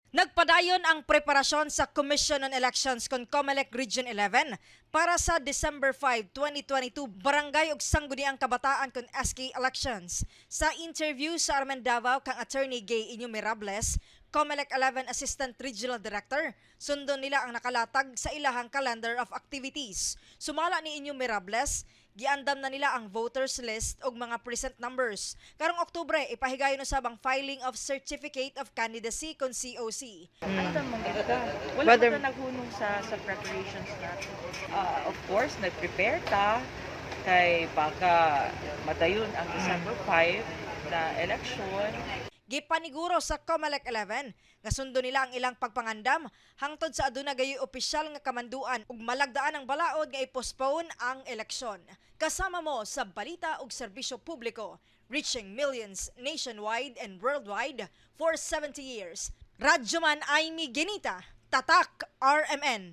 Nagpadayon ang preparasyon sa Commission on Elections kon COMELEC Region 11 para sa December 5, 2022 Barangay ug Sangguniang Kabataan kon SK elections. Sa interview sa RMN Davao kang Attorney Gay Inyo Mirables, COMELEC 11 Assistant Regional Director, sundon nila ang nakalatag sa ilahang calendar of activities. Sumala ni Inyo Mirables, giandam na nila ang voters list ug mga present numbers. Karong Oktubre, ipahigayon usab ang filing of Certificate of Candidacy kon COC. Andam man gid ka. Wala ka naghunong sa preparations nato. Ah, of course, nag-prepare ta kay baka madayon ang December 5 na election. Gipaniguro sa COMELEC 11 nga sundo nila ang ilang pagpangandam hangtod sa aduna gayoy opisyal nga kamanduan ug malagdaan ang balaod nga i-postpone ang eleksyon. Kasama mo sa balita ug serbisyo publiko, reaching millions nationwide and worldwide for 70 years. Radyoman Aimee Genita, Tatak RMN.